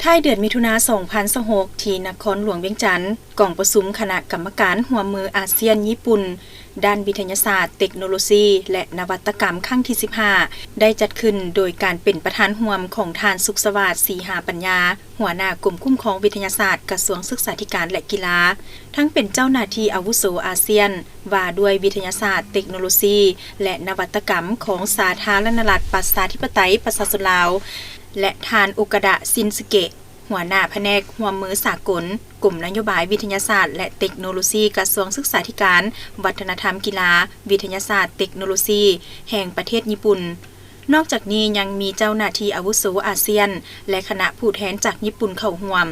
ທ້າຍເດືອນມິຖຸນາ ສອງພັນຊາວຫົກ ທີ່ນະຄອນຫຼວງວຽງຈັນ, ກອງປະຊຸມຄະນະກຳມະການຮ່ວມມືອາຊຽນ-ຍີ່ປຸ່ນ ດ້ານວິທະຍາສາດ, ເຕັກໂນໂລຊີ ແລະ ນະວັດຕະກຳ ຄັ້ງທີສິບຫ້າ ໄດ້ຈັດຂຶ້ນໂດຍການເປັນປະທານຮ່ວມຂອງທ່ານ ສຸກສະຫວາດ ສີຫາປັນຍາ, ຫົວໜ້າກົມຄຸ້ມຄອງວິທະຍາສາດ, ກະຊວງສຶກສາທິການ ແລະ ກິລາ, ທັງເປັນເຈົ້າໜ້າທີ່ອາວຸໂສອາຊຽນ ວ່າດ້ວຍວິທະຍາສາດ, ເຕັກໂນໂລຊີ ແລະ ນະວັດຕະກຳຂອງສາທາລະນະລັດ ປະຊາທິປະໄຕ ປະຊາຊົນລາວ ແລະ ທ່ານ ໂອກາດະ ຊິນສະເກະ, ຫົວໜ້າພະແນກຮ່ວມມືສາກົນ, ກົມນະໂຍບາຍວິທະຍາສາດ ແລະ ເຕັກໂນໂລຊີ, ກະຊວງສຶກສາທິການ, ວັດທະນະທຳ, ກິລາ, ວິທະຍາສາດ, ເຕັກໂນໂລຊີ ແຫ່ງປະເທດຍີ່ປຸ່ນ. ນອກຈາກນີ້ຍັງມີເຈົ້າໜ້າທີ່ອາວຸໂສອາຊຽນ ແລະ ຄະນະຜູ້ແທນຈາກຍີ່ປຸ່ນເຂົ້າຮ່ວມ.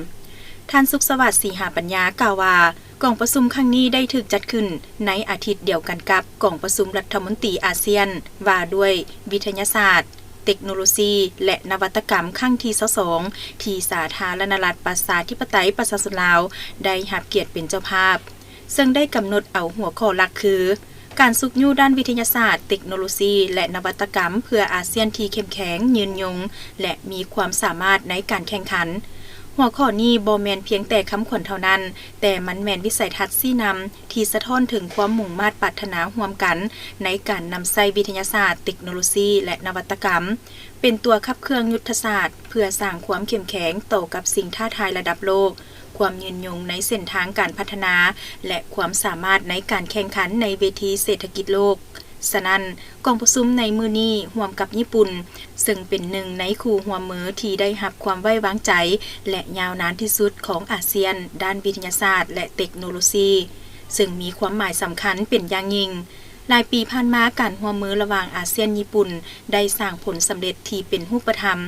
ທ່ານ ສຸກສະຫວາດ ສີຫາປັນຍາ ກ່າວວ່າ ກອງປະຊຸມຄັ້ງນີ້ໄດ້ຖືກຈັດຂຶ້ນໃນອາທິດດຽວກັນກັບກອງປະຊຸມລັດຖະມົນຕີອາຊຽນ ວ່າດ້ວຍວິທະຍາສາດ, ເຕັກໂນໂລຊີ ແລະ ນະວັດຕະກຳ ຄັ້ງທີຊາວສອງ ທີ່ສາທາລະນະລັດ ປະຊາທິປະໄຕ ປະຊາຊົນລາວ ໄດ້ຮັບກຽດເປັນເຈົ້າພາບ, ເຊິ່ງໄດ້ກຳນົດເອົາຫົວຂໍ້ຫຼັກຄື ການຊຸກຍູ້ດ້ານວິທະຍາສາດ, ເຕັກໂນໂລຊີ ແລະ ນະວັດຕະກຳ ເພື່ອອາຊຽນທີ່ເຂັ້ມແຂງ, ຍືນຍົງ ແລະ ມີຄວາມສາມາດໃນການແຂ່ງຂັນ. ຫົວຂໍ້ນີ້ບໍ່ແມ່ນພຽງແຕ່ຄຳຂວັນເທົ່ານັ້ນ, ແຕ່ມັນແມ່ນວິໄສທັດຊີ້ນຳທີ່ສະທ້ອນເຖິງຄວາມມຸ່ງມາດປາດຖະໜາຮ່ວມກັນໃນການນຳໃຊ້ວິທະຍາສາດ, ເຕັກໂນໂລຊີ ແລະ ນະວັດຕະກຳ ເປັນຕົວຂັບເຄື່ອງຍຸດທະສາດ ເພື່ອສ້າງຄວາມເຂັ້ມແຂງຕໍ່ກັບສິ່ງທ້າທາຍລະດັບໂລກ, ຄວາມຍືນຍົງໃນເສັ້ນທາງການພັດທະນາ ແລະ ຄວາມສາມາດໃນການແຂ່ງຂັນໃນເວທີເສດຖະກິດໂລກ. ສະນັ້ນ, ກອງປະຊຸມໃນມື້ນີ້ຮ່ວມກັບຍີ່ປຸ່ນ, ເຊິ່ງເປັນໜຶ່ງໃນຄູ່ຮ່ວມມືທີ່ໄດ້ຮັບຄວາມໄວ້ວາງໃຈ ແລະ ຍາວນານທີ່ສຸດຂອງອາຊຽນ ດ້ານວິທະຍາສາດ ແລະ ເຕັກໂນໂລຊີ, ເຊິ່ງມີຄວາມໝາຍສຳຄັນເປັນຢ່າງຍິ່ງ. ຫຼາຍປີຜ່ານມາ, ການຮ່ວມມືລະຫວ່າງອາຊຽນ-ຍີ່ປຸ່ນ ໄດ້ສ້າງຜົນສຳເລັດທີ່ເປັນຮູບປະທຳ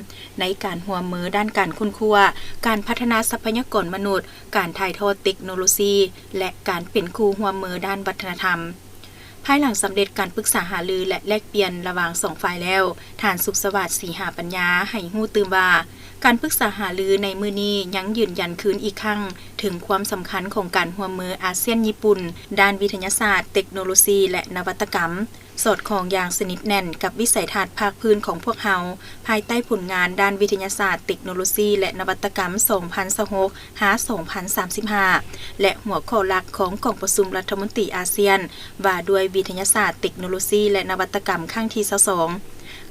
ໃນການຮ່ວມມືດ້ານການຄົ້ນຄວ້າ, ການພັດທະນາຊັບພະຍາກອນມະນຸດ, ການຖ່າຍທອດເຕັກໂນໂລຊີ ແລະ ການເປັນຄູ່ຮ່ວມມືດ້ານວັດທະນະທຳ. ພາຍຫຼັງສຳເລັດການປຶກສາຫາລື ແລະ ແລກປ່ຽນລະຫວ່າງສອງຝ່າຍແລ້ວ, ທ່ານ ສຸກສະຫວາດ ສີຫາປັນຍາ ໃຫ້ຮູ້ຕື່ມວ່າ ການປຶກສາຫາລືໃນມື້ນີ້ຍັງຢືນຢັນຄືນອີກຄັ້ງເຖິງຄວາມສຳຄັນຂອງການຮ່ວມມືອາຊຽນ-ຍີ່ປຸ່ນ ດ້ານວິທະຍາສາດ, ເຕັກໂນໂລຊີ ແລະ ນະວັດຕະກຳ, ສອດຄ່ອງຢ່າງສະໜິດແໜ້ນກັບວິໄສທັດພາກພື້ນຂອງພວກເຮົາ, ພາຍໃຕ້ຜົນງານດ້ານວິທະຍາສາດ, ເຕັກໂນໂລຊີ ແລະ ນະວັດຕະກຳ ສອງພັນຊາວຫົກ ຫາ ສອງພັນສາມສິບຫ້າ ແລະ ຫົວຂໍ້ຫຼັກຂອງກອງປະຊຸມລັດຖະມົນຕີອາຊຽນ ວ່າດ້ວຍວິທະຍາສາດ, ເຕັກໂນໂລຊີ ແລະ ນະວັດຕະກຳ ຄັ້ງທີຊາວສອງ.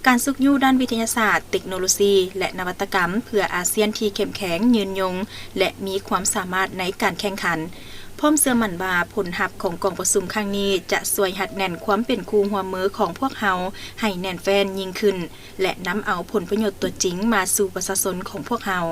ການຊຸກຍູ້ດ້ານວິທະຍາສາດ, ເຕັກໂນໂລຊີ ແລະ ນະວັດຕະກຳ ເພື່ອອາຊຽນທີ່ເຂັ້ມແຂງ, ຍືນຍົງ ແລະ ມີຄວາມສາມາດໃນການແຂ່ງຂັນ, ພ້ອມເຊື່ອໝັ້ນວ່າຜົນຮັບຂອງກອງປະຊຸມຄັ້ງນີ້ຈະຊ່ວຍຮັດແໜ້ນຄວາມເປັນຄູ່ຮ່ວມມືຂອງພວກເຮົາໃຫ້ແໜ້ນແຟ້ນຍິ່ງຂຶ້ນ ແລະ ນຳເອົາຜົນປະໂຫຍດຕົວຈິງມາສູ່ປະຊາຊົນຂອງພວກເຮົາ.